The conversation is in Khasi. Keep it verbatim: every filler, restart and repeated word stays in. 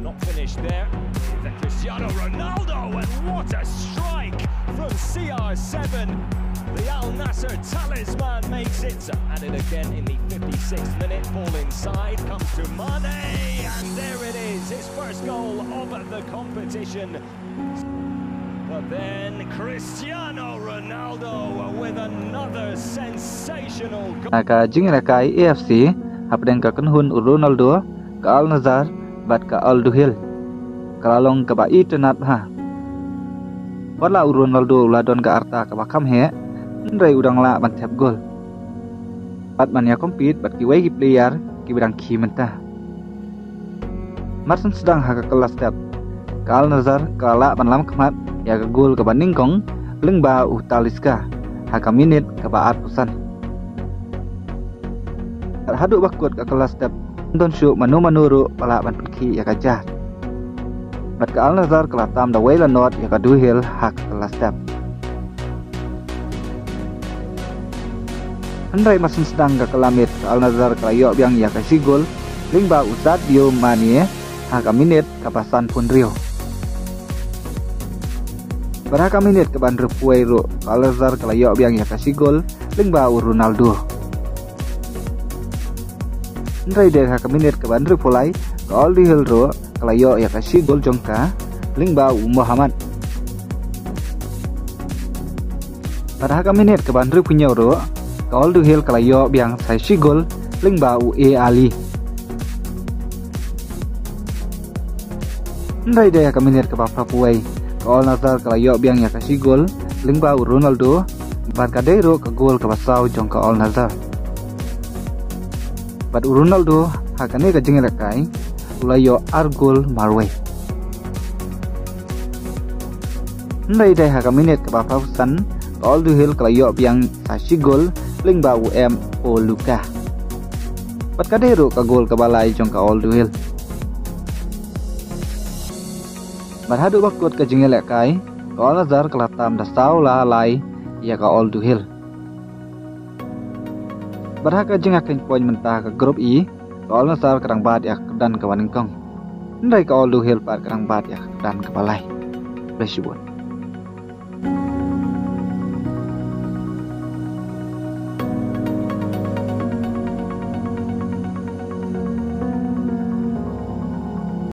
Not finished there. Cristiano Ronaldo, and what a strike from C R seven. The Al Nassr talisman makes it. Added again in the fifty-sixth minute. Ball inside, comes to Mane, and there it is, his first goal of the competition. But then Cristiano Ronaldo with another sensational goal. Na ka jingïalehkai A F C, hapdeng ka kynhun u Ronaldo, ka Al Nassr, bad ka Al Duhail, ka la long kaba itynnad bha. Wat la u Ronaldo u la don ka rta kaba kham heh, hynrei u dang lah ban thep gol bad ban ïa compete bad kiwei ki player kiba dang khie mynta. Mar shen sdang ha ka kylla step, ka Al Nassr ka la lah ban lam khmat ïa ka gol kaba nyngkong lyngba u Talisca ha ka minit kaba arphew san. Bad haduh ba kut ka kylla step, ym don shuh mano mano ruh ba lah ban pynkhih ïa ka jar. Bad ka Al Nassr ka la tam da wei la nod ïa ka Duhail ha ka kylla step. Hynrei mar shen sdang ka kylla miet, ka Al Nassr ka la ïoh biang ïa ka shi gol lyngba u Sadio Mane ha ka minit kaba sanphew hynriew. Bad ha ka minit kaba hynriewphew wei ruh, ka Al Nassr ka la ïoh biang ïa ka shi gol lyngba u Ronaldo. Hynrei dei ha ka minit kaba hynriewphew lai, ka Al Duhail ruh ka la ïoh ïa ka shi gol jong ka lyngba u Mohamed. Bad ha ka minit kaba hynriewphew hynñiew ruh, ka Al Duhail ka la ïoh biang sa shi gol lyngba u Ali. Hynrei dei ha ka minit kaba phraphew wei, ka Al Nassr ka la ïoh biang ïa ka shi gol lyngba u Ronaldo, bad ka dei ruh ka gol kaba saw jong ka Al Nassr. Bad u Ronaldo ha kane ka jingïalehkai u la ïoh ar gol marwei. Hynrei dei ha ka minit kaba phraphew san, ka Al Duhail ka la ïoh biang sa shi gol lyngba u M O Luka. Bad ka dei ruh ka gol kaba lai jong ka Al Duhail. Bad haduh ba kut ka jingïalehkai, ka Al Nassr ka la tam da saw la lai ïa ka Al Duhail. Bad ha ka jingïakhun point mynta ha ka group E, ka Al Nassr ka dang bat ïa ka kyrdan kaba nyngkong, hynrei ka Al Duhail pat ka dang bat ïa ka kyrdan kaba lai. Khublei shibun.